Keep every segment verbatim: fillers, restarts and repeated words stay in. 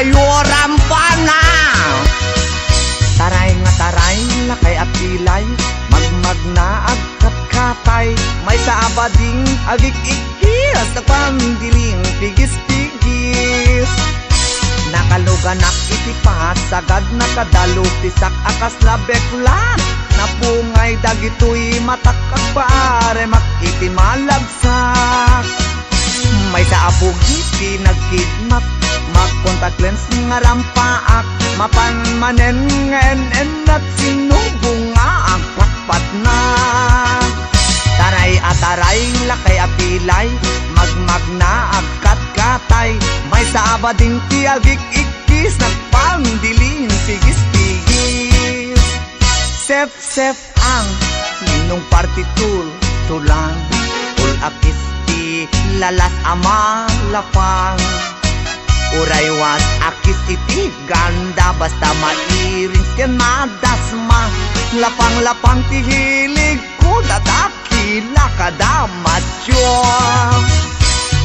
Yoram pa na! Taray nga taray, lakay a pilay, magmagna, agkatkatay, maysa a bading, agik-ikkis, agpandiling, pigis-pigis. Nakaluganak iti pasagad, nakadalo ti sak a kasla beklat. Napungay dagitoy matak, agpaaremak iti malagsak. Maysa a bugis ti nagkidnap, mag-contact lens nga rampaak, mapan manen nga en-ennak, sinubo nga agpatpatna. Taray a taray, lakay a pilay, magmagna, agkatkatay, maysa a bading ti agik-ikkis, nagpandiling, pigis-pigis. Sep-sep ang ninong partitur, tulang, ul-akis ti lalas a malapang. Uray was-akis iti ganda, basta mairing ken madasma. Lapang-lapang ti hilig ko, dadakila kada macho.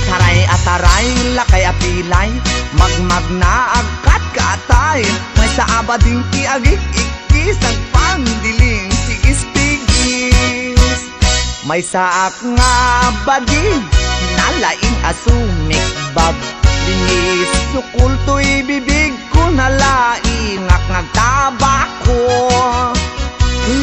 Taray a taray, lakay a pilay, magmagna, agkatkatay, maysa a bading ti agik-ikkis, agpandiling, pigis-pigis. Maysaak nga bading, nalaing a sumikbag. Linis, sukul toy bibig ko, nalaingak nga agtabako.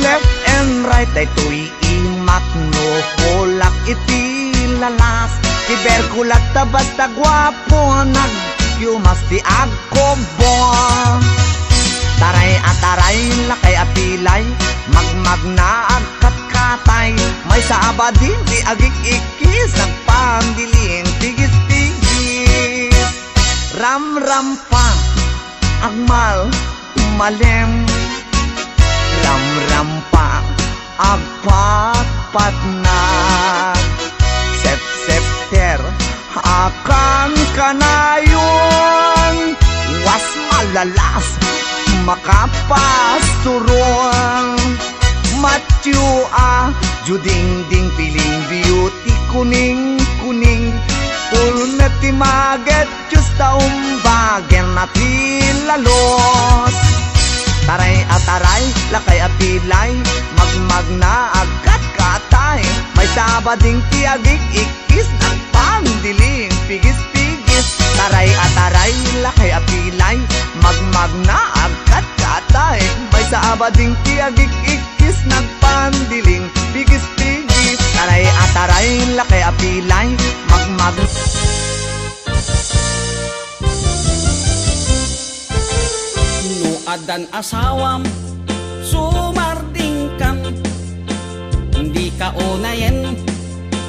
Left and right, daytoy imak no kulak iti lalas. Ti berkulak ta basta guapo, nagyumas ti agkubong. Taray a taray, lakay a pilay, magmagna, agkatkatay, maysa a bading ti agik-ikkis, agpandiling, pigis-pigis. Ramrampa, agmal-, malem. Ramrampa, agpatpatnag. Sepsepter, akan kanayon. Was malalas, makapasturon. Matyo a, judingding, piling, beauty, kuning-kuning. Pulmet ti maget, Diyos ta umbagen na ti lalos. Taray a taray, lakay a pilay, magmagna, agkatkatay, maysa a bading ti agik-ikkis, nagpandiling, pigis-pigis. Taray a taray, lakay a pilay, magmagna, agkatkatay, maysa a bading ti agik-ikkis, nagpandiling, pigis-pigis. Taray a taray, lakay a pilay, magmag- No addan asawam, sumardingkan, dika unayen,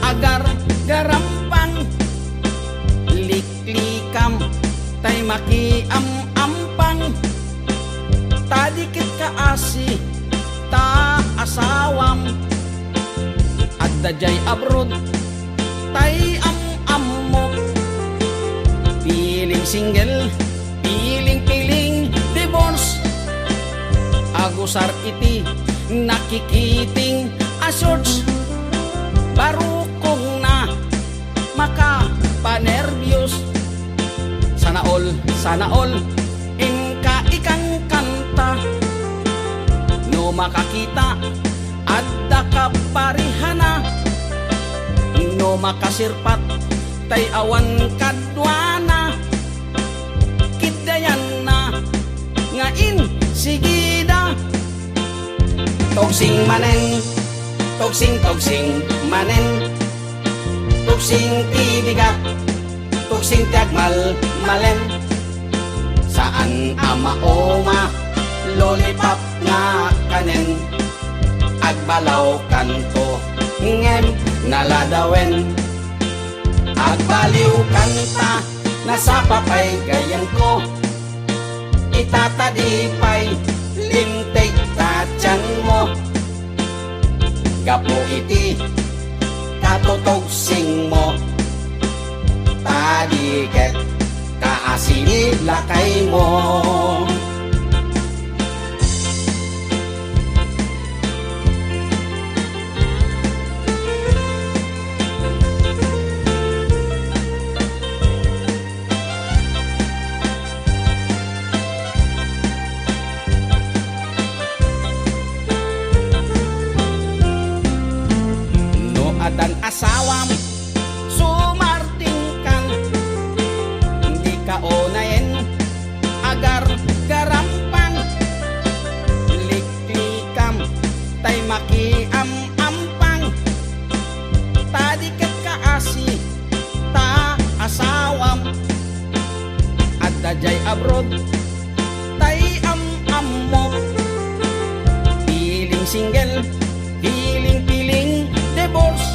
agargarampang, liklikam, tay makiam-ampang, ta di ket kaasi, ta asawam, adda jay abroad, tay am-ammok. Piling single, piling-piling, divorce. Agusar iti nakikiting a shorts. Barukongna, makapanerbios. Sana all, sana all, inka ikankanta. No makakita, adda kaparihana. No makasirpat, tay awan kaduana. Kiddayanna nga insigida. Tugsing manen, tugsing, tugsing manen. Tugsing ti bigat, tugsing ti agmalmalem. Saan a mauma, lollipop nga kanen. Agbalaw kanto, ngem naladawen. Agbaliw kanta, nasapa pay gayamko. Itatadi pay, linteg ta tianmo. Gapu iti katutugsingmo, ta di ket kaasi ni lakaymo. Jay abroad, tay am-ammo. Piling single, piling-piling divorce.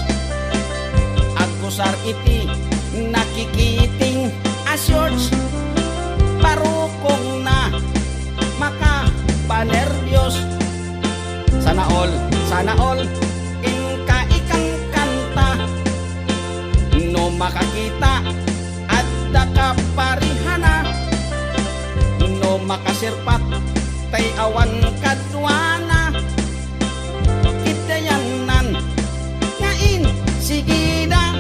Agkusar iti nakikiting a shorts. Parukongna, makapanerbios. Sana all, sana all, inka ikankanta. No makakita, adda kaparihana. No makasirpat, tay awan kaduana. Kitayannan, nga insigida.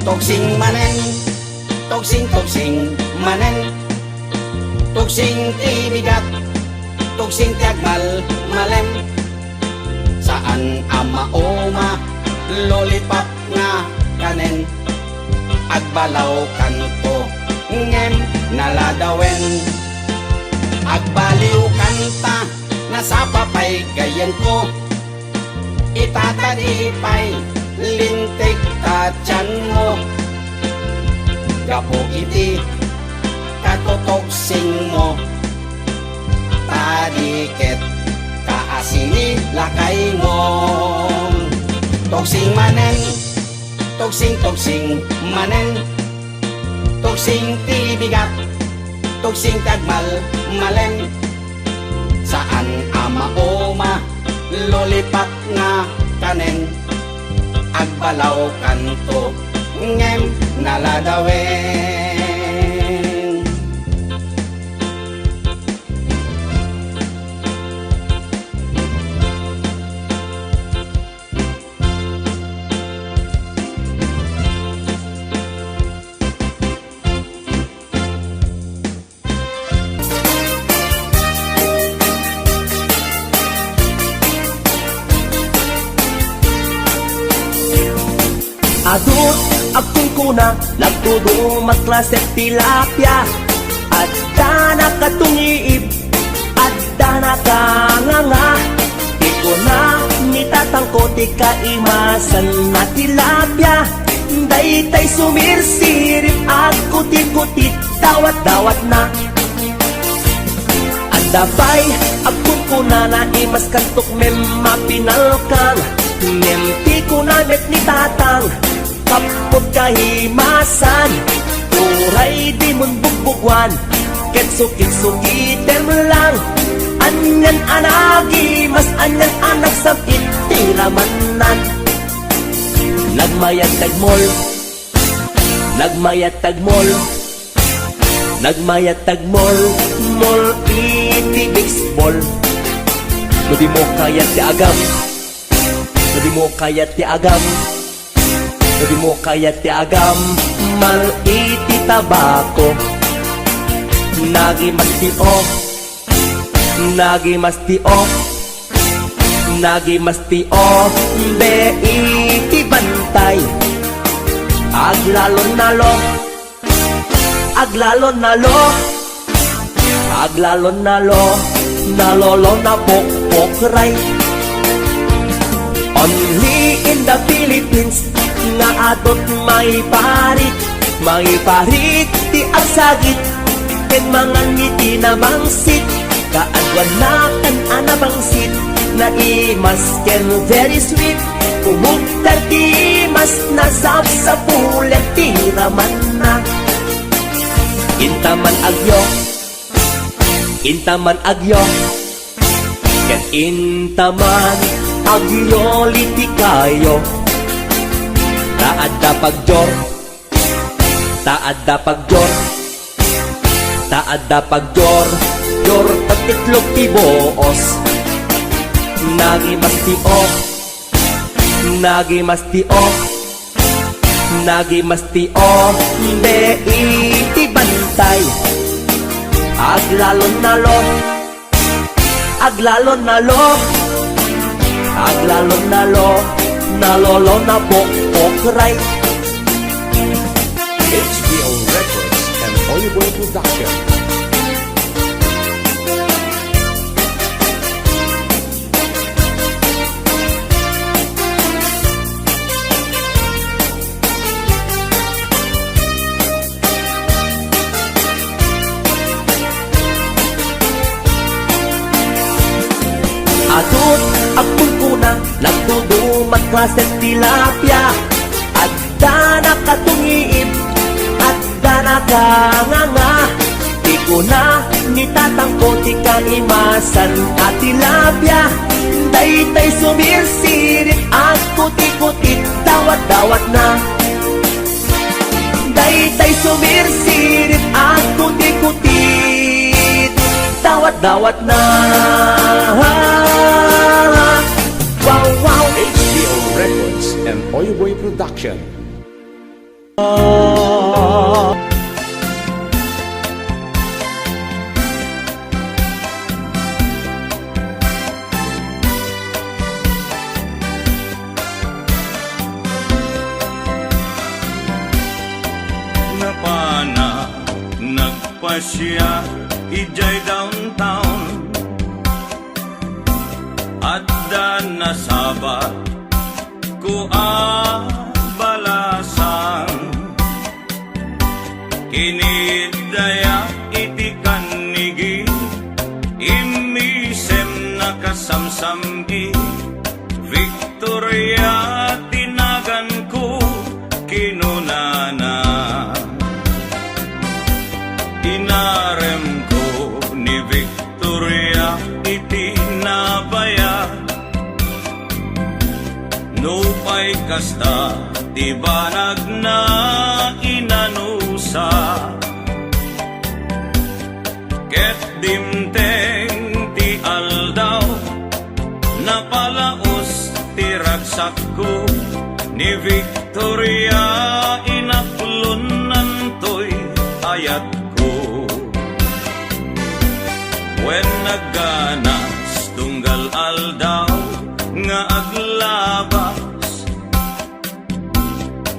Tugsing manen, tugsing, tugsing manen. Tugsing ti bigat, tugsing ti agmalmalem. Saan a mauma, lollipop nga kanen. Agbalaw kanto, ngem naladawen. Agbaliw kanta, nasapa pay gayyemko. Itatadi pay lintik ta tianmo. Gapu iti katutugsingmo, tadi ket kaasini lakaymo. Tugsing manen, tugsing, tugsing manen. Tugsing ti bigat, tugsing ti agmalmalem. Saan a mauma, lollipop nga kanen. Agbalaw kanto, ngem naladawen. Adut, agkunkuna, nagtudumat klase tilapia. Adda nakatungiib, adda nakanganga. Ikuna ni tatangko ti kaimasan a tilapia. Daytay sumirsirip, agkutikutit, dawat-dawatna. Adda pay agkunkunana, imaskanto ngem mapinalkang. Ngem ti kuna met ni tatang, kapput kaimasan, uray dimon bugbuguan, ket sukit-sukitem lang. Anian a nagimas, anian a nagsam-it ti ramannan. Nagmayat tagmol, nagmayat tagmol, nagmayat tagmol, mol iti baseball. No dimo kayat ti agam, no dimo kayat ti agam, no dimo kayat ti agam, mal iti tabako. Nagimas ti o, nagimas ti o, nagimas ti o, be iti bantay. Aglalon nalo, aglalon nalo, aglalon nalo, nalolo na pokpokray. Only in the Philippines nga adut maiparit, maiparit ti agsagit ken mangan iti nabangsit. Kaaduanna kan a nabangsit, naimas ken very sweet. Umugtar ti imas, nasapsapulan ti ramanna. Intaman agyo, intaman agyo, ket intaman agyo litikayo. Ta adda pagjor, ta adda pagjor, ta adda pagjor, jor, ket itlog ti buos. Nagimas ti o, nagimas ti o, nagimas ti o, be iti bantay. Aglalon nalo, aglalon nalo, aglalon nalo, nalolo na pokpokray. H B O Records and Oliver Production. Aset tilapia, adda nakatungiib, adda nakanganga. Ti kuna ni tatangko ti kaimasan a tilapia, daytay sumirsirit, agkutikutit, dawat-dawatna. Daytay sumirsirit, agkutikutit, dawat-dawatna. Wow, wow. H B O Records and Oyoboy Production. Napana nagpasiar idiay downtown. Adda nasabat ko a balasang. Kinidaya iti kannigi, immisem nakasamsam-i. Victoria ti naganko, kinunana. Inaremko ni Victoria iti nabaya. Nupay kasta ti banagna, inanusa. Ket dimteng ti aldaw, napalaus ti ragsakko. Ni Victoria, inaklonnantoy ayatko. Wen nagganas, tunggal aldaw nga aglabas,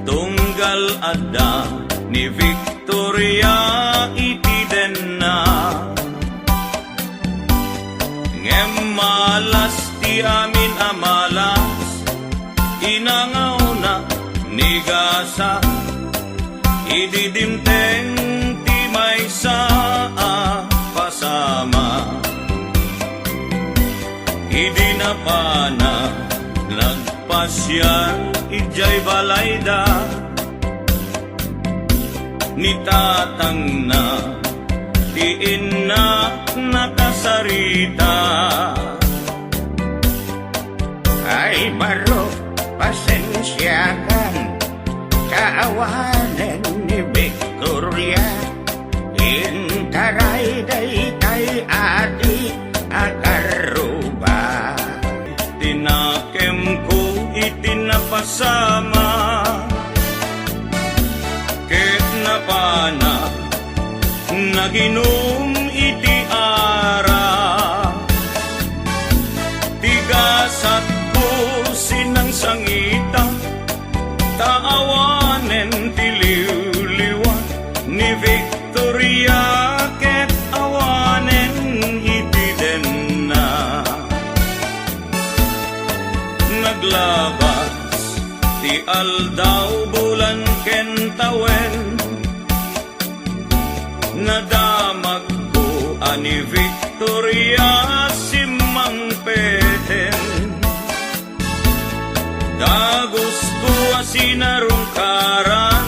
tunggal adda ni Victoria iti denna. Ngem malas ti amin a malas, inangawna ni gasa. Idi dimteng ti maysa a pasama, idi napana nagpasiar idiay balayda, ni tatangna ti inna nakasarita. Ay, baro, pasensiakan, kaawanen ni Victoria. Intaray daytay adi a karruba. Tinakemko iti napasama, ket napana naginum iti arak. Ti gasatko sinangsangita, ta awanen ti liwliwa ni Victoria ket awanen iti denna. Naglabas ti aldaw, bulan ken tawen, nadamagko a ni Victoria simmangpeten. Dagusko a sinarungkaran,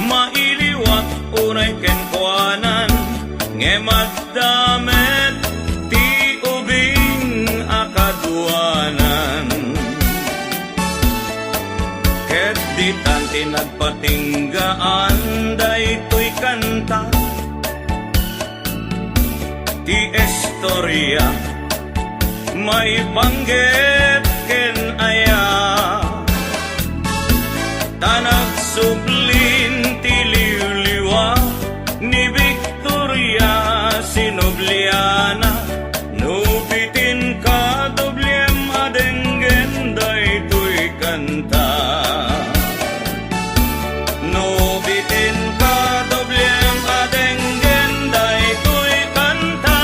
mailiwak unay kenkuanan, ngem adda met ti ubing a kaduanan. Ket ditan ti nagpatinggaan daytoy kanta. Ti istoria maipanggep ken aya, ta nagsublin ti liwliwa ni Victoria, sinubliana. No bitin ka, dobliem a denggen daytoy kanta. No bitin ka, dobliem a denggen daytoy kanta.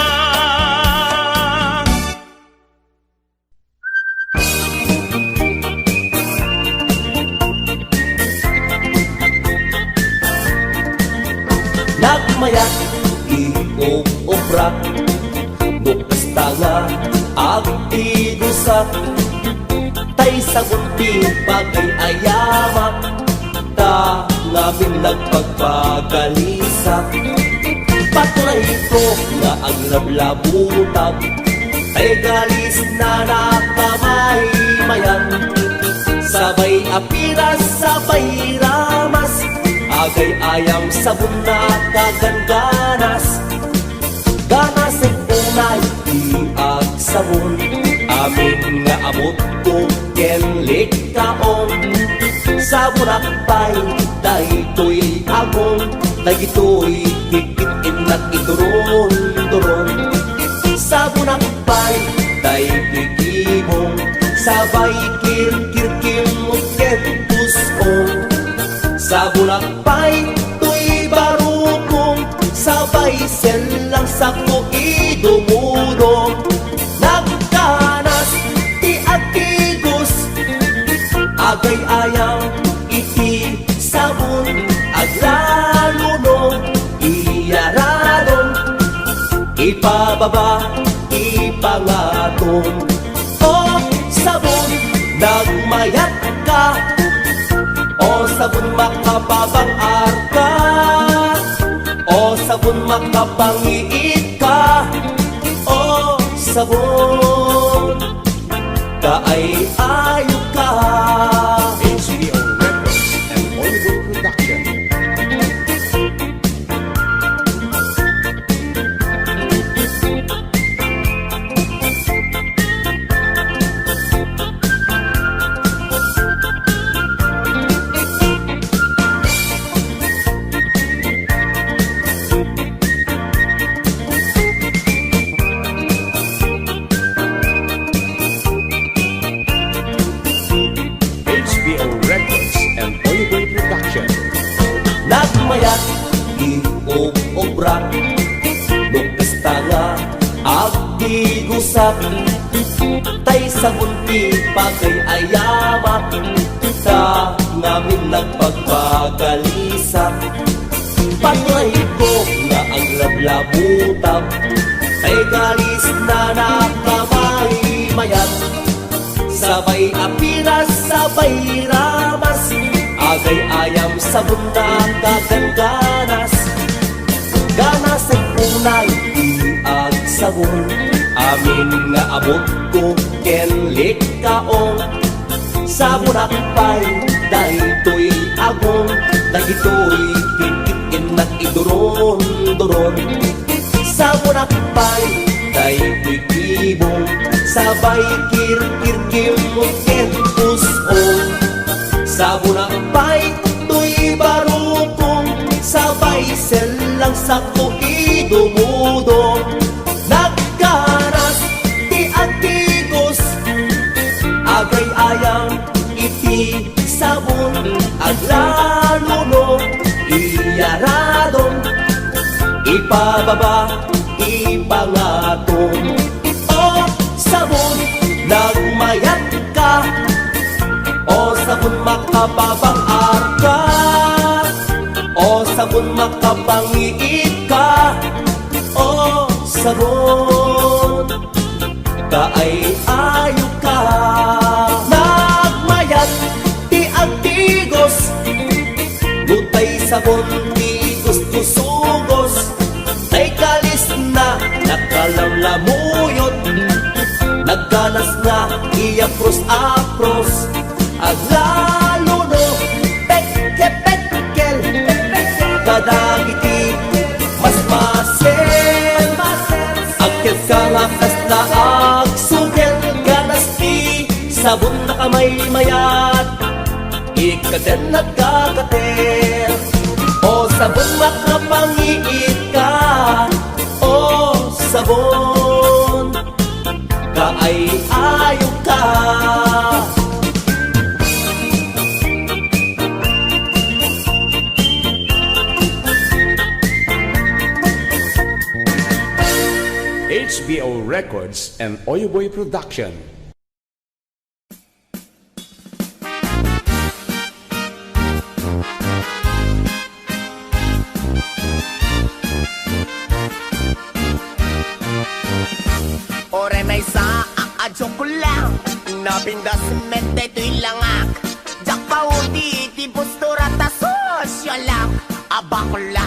Nagmayat ti ug-ubrak, no pista nga agtigusak, tay Sabon ti pagay-ayamak, ta ngamin nagpagpagalisak. Patunayko nga aglablabutag, tay galis na nakamaymayan. Sabay apiras, sabay ramas, agay-ayam sabon na kaganganas. Ganasek unay ti agsabon, amin nga abutko ken likkaon. Sabonak pay daytoy agong, dagitoy kikit-innak iduron-duron. Sabonak pay daytoy kibong, sabay kirkirkimot ken puskong. Sabonak pay toy barukong, sabay sellang sakko idumudong. Nagkanas ti agtigos, agay-ayam iti sabon, aglaluno, iyaradon, ipababa, ipangatom. O sabon, nagmayat ka. O sabon, makapabang-ar ka. O sabon, makapangiit ka. O sabon, kaay-ayo ka. H B O Records and Oliver Production. H B O Records and Oliver Production. Nagmayat ti ug-obra, no kasta nga agtigusak, tay sabon ti pagay-ayamak, ta ngamin nagpagpagalisak. Patunayko nga aglablabutab, tay galis na nakamaymayat. Sabay apiras, sabay ramas, agay-ayam sabon na kaganganas. Ganasek unay ti agsabon, amin nga abutko ken likkaon. Sabonak pay daytoy agong, dagitoy kikit-innak iduron-duron. Sabonak pay daytoy kibong, sabay kirkirkimot ken puskong. Sabonak pay toy barukong, sabay sellang sakko idumudong. Nagkanas ti agtigos, agay-ayam iti sabon, aglaluno, iyaradon, ipababa, ipangatom. O sabon, nagmayat ka. O sabon, makapabang-ar ka. O sabon, makapangiit ka. O sabon, kaay-ayo ka. Nagmayat ti agtigos, no tay sabon ti kuskusugos, tay galis na nakalamlamuyot, nagkanas nga iyapros-apros, aglaluno, pekkel-pekkel kadagiti masmasen. Agketka nga kasla agsugel, ganas ti sabon, nakamaymayat, ikkaten nagkakaten. O sabon, makapangiit ka. O sabon, kaay-ayo ka. H B O Records and Oyoboy Production. Oray maysa a, a joke lang, na Pintas met daytoy langak. Diak paudi ti postura ta sosyalak a bakla.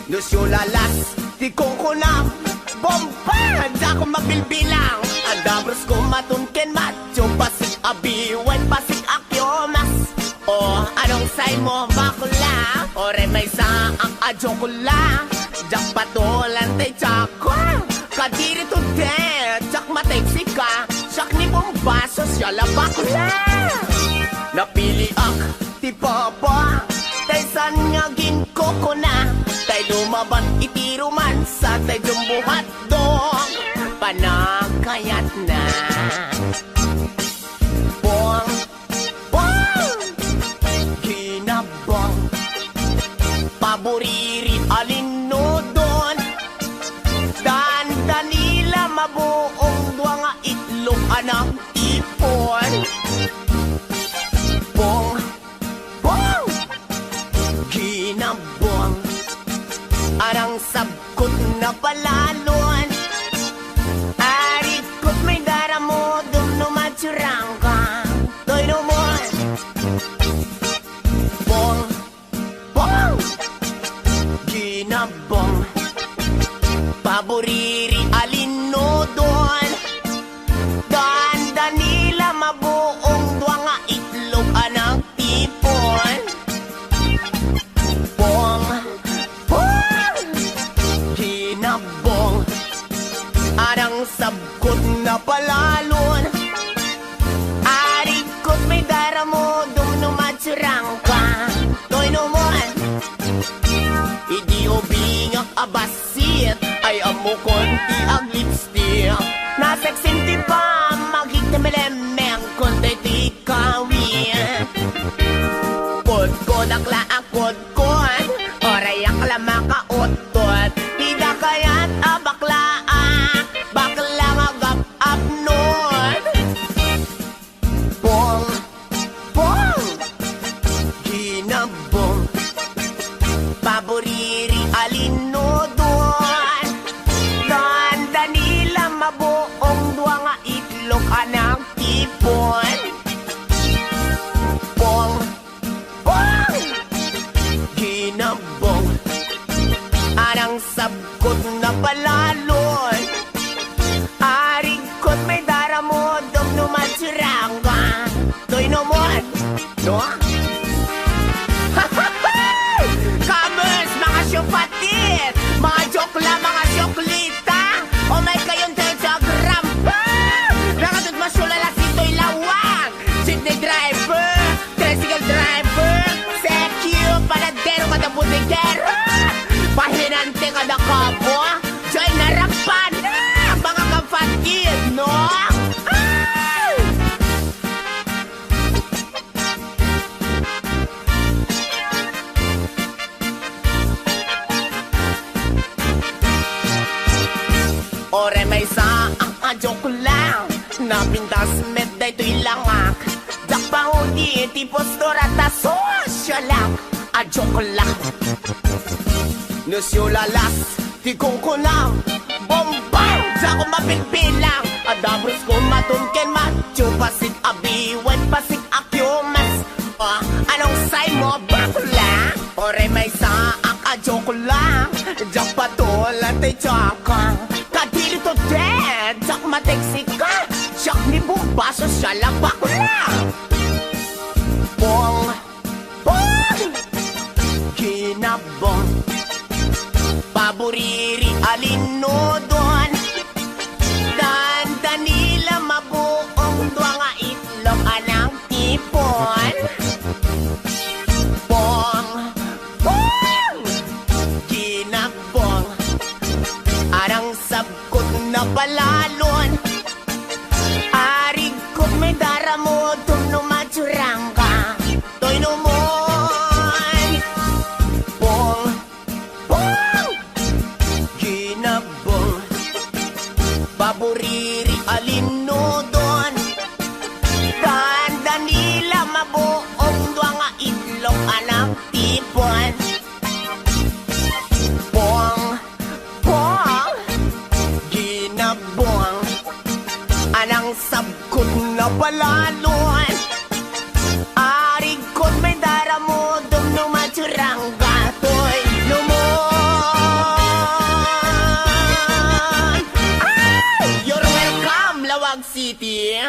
No siulalas ti kukuna, bomba, diak mabilbilang. Adda brusko maton ken macho, pasig a biway, pasig a kiomas. O, anong say mo, bakla? Oray maysa ak a joke la. Diak patulan tay tiako. Kadiri to de, diak mateksika. Siak ni bombaso, siya la bakla. Napili ak ti papa, tay san nga ginkukuna. Tay lumaban iti romansa, tay jumbo hotdog. Panagkayat na. Bong Bong! Ginabong. Paboriri a linudon. Dandanila mabuong dua nga itlog a nagtipon. Bong! Bong! Ginabong. Anang sabkot na palalon. Arikot may daramodom no matsurang ka. Toy no mo. Bong, bong, ginabong. Paboriri a linudon. Dandanila mabuong dua nga itlog a nagtipon. Bong, bong, ginabong. Anang sabkot na palalon. Arikot may daramodom no matsurang ka. Toy no mo. Idi ubingak a bassit, ay ammokon ti aglipstick. Nasexy ti pamagik ti melemeng kon daytoy kawit. Kodkodak la a kodkod, orayak la makauttot. Ti dakayat a bakla a, bakla nga gap-apnon. Bong, bong, ginabong. Paboriri a linudon. Dandanila mabuong dua nga itlog a nagtipon. Bong, bong, ginabong. Anang sabkot na palalon. Arigkot may daramodom no matsirangga. Toy no mo, no? Kamus, mga syupatit, mga jokla, mga syoklita. O may kayon tayo sa grampa. Nakatut masyulala si Toy Lawang. Jeepney driver, tricycle driver, sekyo, panadero kada butikero, pahinante kada kabo, joy na rapan, mga kapatid, no? Ay! Oray maysa a joke lang, napintas met daytoy langak. Diak pangudi ti postura ta sosyalak a joke lang. No siulalas ti kungkuna, bombang, diak mabilbilang. Adda brusko maton ken macho, pasig a biway, pasig a kiomas. Ah, anong say mo, bakla? Oray maysa ak a joke lang. Diak patulan ti tiako. Kadiri to de, diak mateksika. Siak ni bombaso, siya la bakla. Bong, bong, ginabong. Paboriri a linudon. Dandanila mabuong dua nga itlog a nagtipon. Bong, bong, ginabong. Anang sabkot na palalon. Arigkot may daramodom no matsirangga. Toy no mo. Bong, bong, ginabong. Paboriri a linudon. Dandanila mabuong dua nga itlog a nagtipon. Bong, bong, ginabong. Anang sabko Palalon, arigkon may daramudom no maturangga toy lumon. Ay! You're welcome, Laoag City!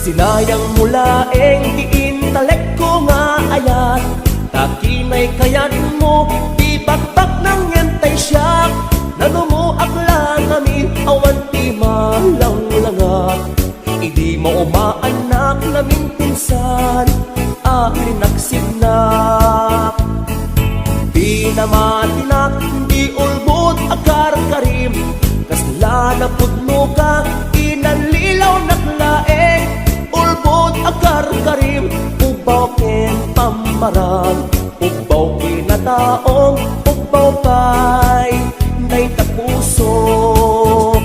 Sinayang mo laeng ti intalekko nga ayat, ta kinay kayatmo ti bakbaknang ngem tay siak, nanumoak la ngamin awan ti malanglangak. Idi maumaanak lamin pinsan, alinaksidnak. Pinamatinak di ulbod a karkarim, kasla napudno ka, inallilawnak laeng. Ulbod a karkarim, ubbaw ken pammarang, ubbaw kinataong, ubbaw pay dayta puso.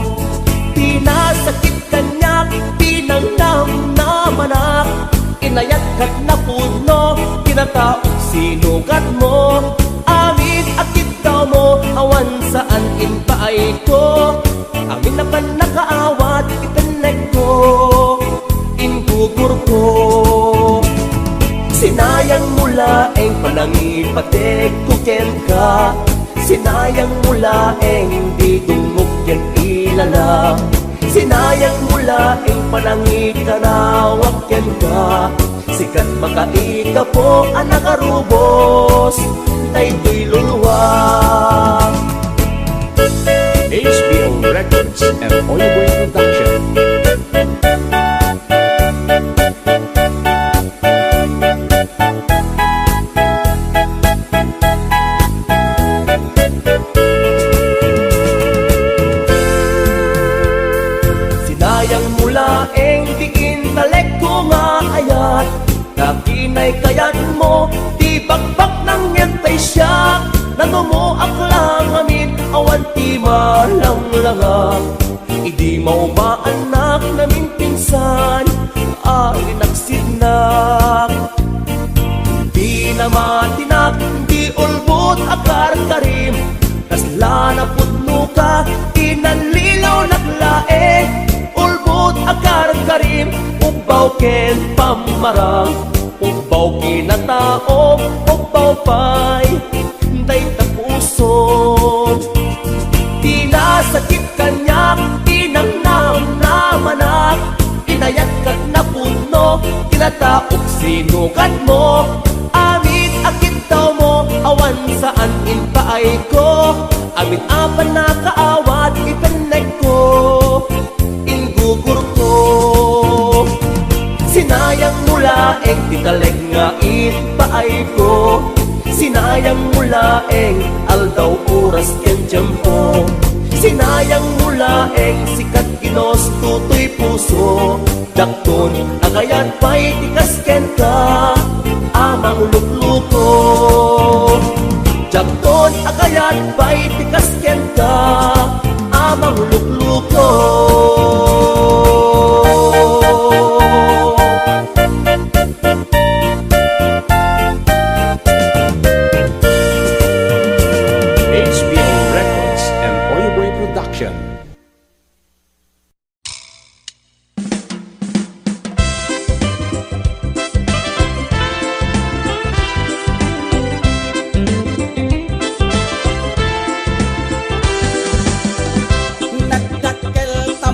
Pinasakit kaniak, pinangnamnamanak, inayat ket napudno, kinataok sinugatmo. Amin a kiddawmo, awan saan inpaayko. Amin a pannakaawat itennekko, inggugurko. Sinayang mo laeng panangipategko kenka. Sinayang mo laeng di dumngop ken ilana. Sinayang mo laeng panangikanawak kenka. Sika ti makaikapo a nakarubos daytoy luluang. H B O Records and Oyoboy Production. Sinayang mo laeng ti intalekko nga ayat, ta kinay kayatmo ti bakbaknang ngem tay siak, nanumoak la ngamin awan ti malanglangak. Idi maumaanak lamin pinsan, alinaksidnak. Pinamatinak di ulbod a karkarim, kasla napudno ka, inallilawnak laeng. Ulbod a karkarim, ubbaw ken pammarang, ubbaw kinataom, ubbaw pay dayta puso. Pinasakit kaniak, pinangnamnamanak, inayat ket napudno, kinataok sinugatmo. Amin a kiddawmo, awan saan inpaayko. Amin a pannakaawat itennekko, inggugurko. Sinayang mo laeng ti talek nga impaayko. Sinayang mo laeng aldaw, oras ken tiempo. Sinayang mo laeng sika ti ginusto toy puso. Diakton a kayat pay ti kas kenka a manglukluko. Diakton a kayat pay ti kas kenka a manglukluko. H B O Records and Oyoboy Production. Nagdakkel ta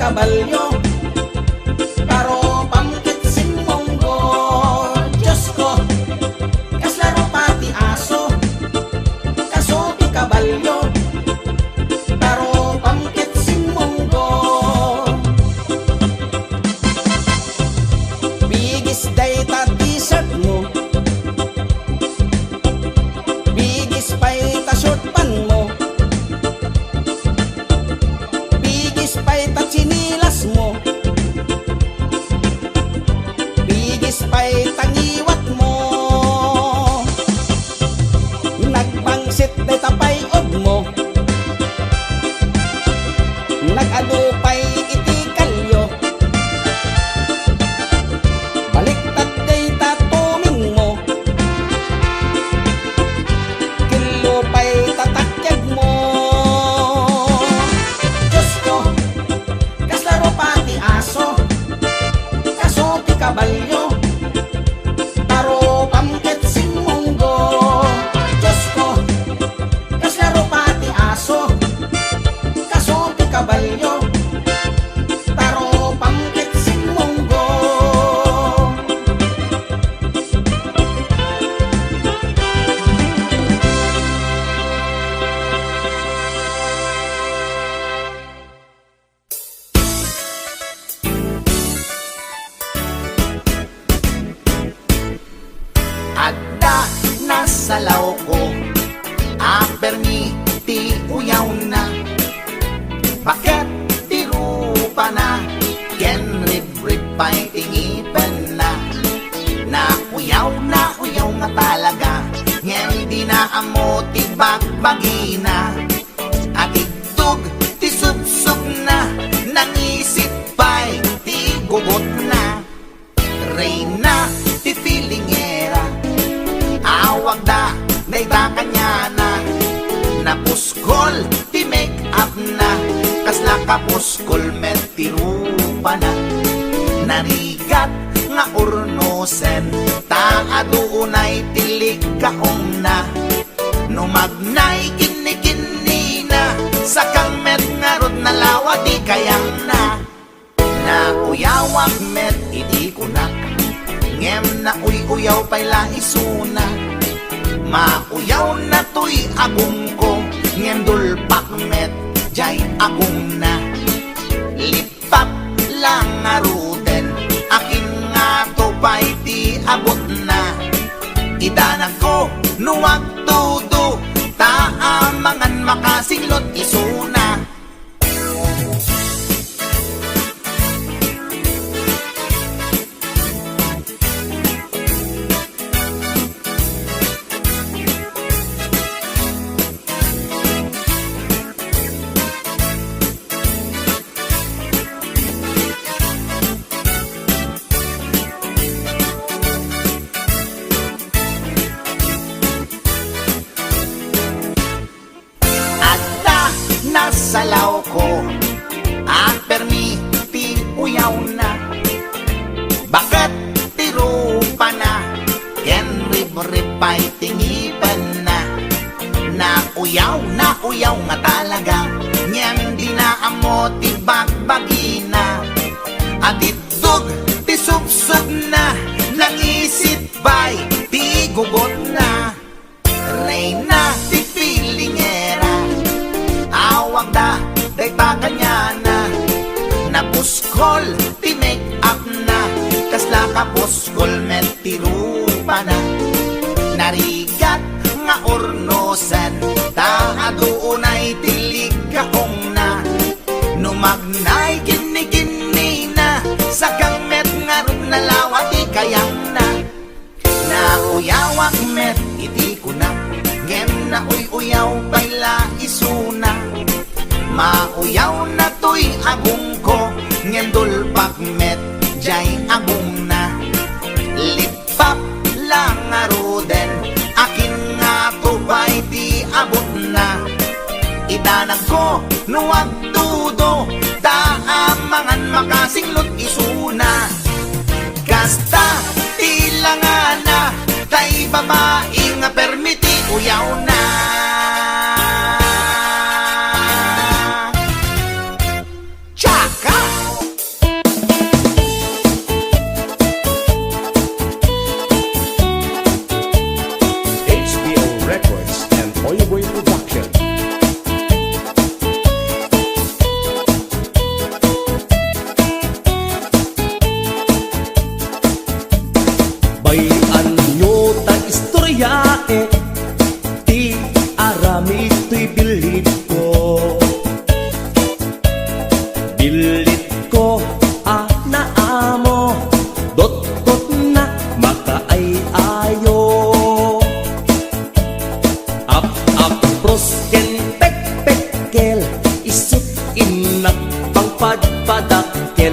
kabalio, parupam ket simmunggo. Diosko, kasla rupa ti aso, kaso ti kabalio, parupam ket simmunggo. Bigis dayta t-shirt mo, bigis pay ta short pant mo, bigis pay ta tsinelas mo, bigis pay ta ngiwat mo. Nagbangsit dayta pay-od mo, nag-adu pay iti kalio. Baliktad dayta tuming mo, kello pay ta takyag mo. Diosko, kasla rupa ti aso, kaso ti kabalio, parupam ket simmunggo. Diosko, kasla rupa ti aso, kaso ti kabalio, parupam ket simmunggo. Adda nasalawko a permi ti uyawna. Baket ti rupana ken ribrib pay ti ngipenna. Nauyaw, nauyaw nga talaga, ngem dina ammo ti bagbagina. Atiddog ti subsobna, nangisit pay ti gugotna. Reyna ti pilingera, awagda dayta kaniana. Napuskol ti make-upna, kasla kapuskol met ti rupana. Narigat nga urnosen, ta adu unay ti likkaongna. No magnay kinnikinnina, sakang met ngarud nalawa ti kayangna. Nauyawak met idi kunak, ngem nauy-uyaw pay la isuna. Mauyawna toy agumko, ngem dulpak met jay agumna. Lippap la ngaruden, akin ngato pay ti abutna. Idanagko no agtudo, ta amangan makasinglot isuna. Adda nasalawko a permi ti uyawna. Baket ti rupana ken ribrib pay ti ngipenna. Nauyaw, nauyaw nga talaga, ngem dina ammo ti bagbagina. Atiddog ti subsobna, nangisit pay ti gugotna. Reyna ti pilingera, awagda dayta kaniana. Napuskol ti make-upna, kasla kapuskol met ti rupana. Narigat nga urnosen, ta adu unay ti likkaongna. No magnay kinnikinnina, sakang met ngarud nalawa ti kayangna. Nauyawak met iti kunak, ngem nauy-uyaw pay la isuna. Mauyawna toy agumko, ngem dulpak met jay agumna. Lippap la ngaruden, akin ngato pay ti abutna. Idanagko no agtudo, ta amangan makasinglot isuna. Kasta ti langana, tay babai nga permi ti uyawna. Tsaka! Kel, isut' innak pangpadpadakkel.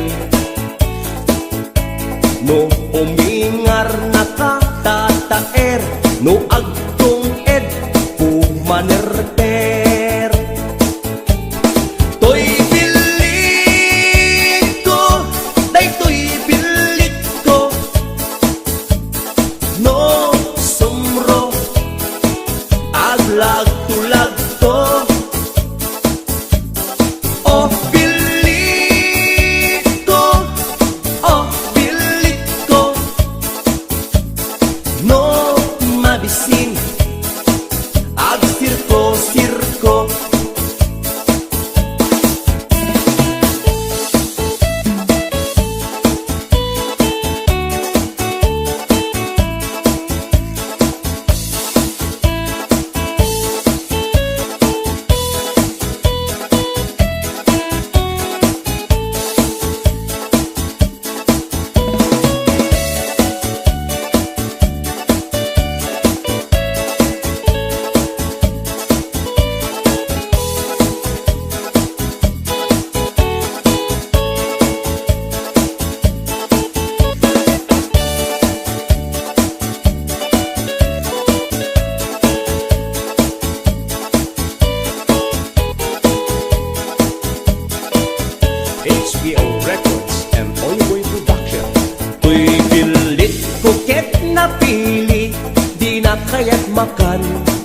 No umingarnaka, tataer, no agtung-ed, pumanerper. Toy billitko, daytoy billitko. No sumro, aglagto-lagto. Oh, billitko, oh, billitko. No mabisin, agsirko-sirko. H B O Records and Oy Boy Production. Toy billitko ket napili, dina kayat makan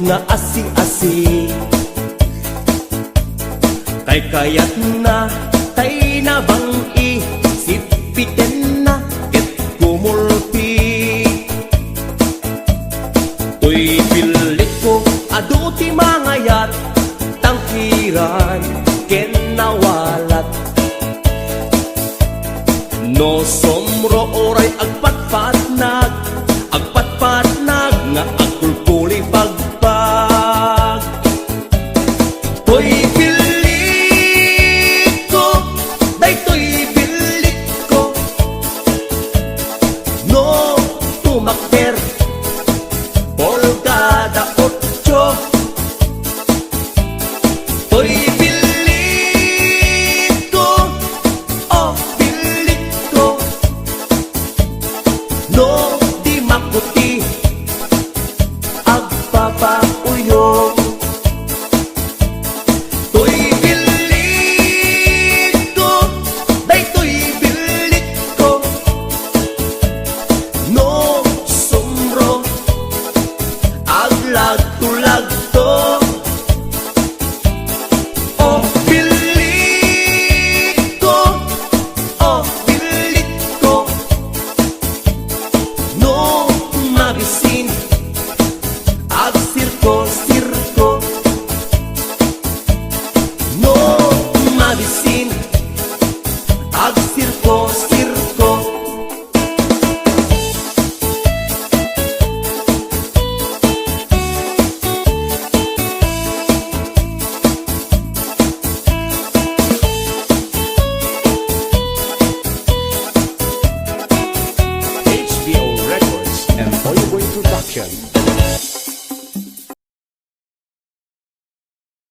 nga asi-asi. Kaykayatna tay nabang-i, sipitenna ket kumulpi. Toy billitko, adu ti mangayat, tangkiran ken nawalat. No sumro uray agpatpatnag,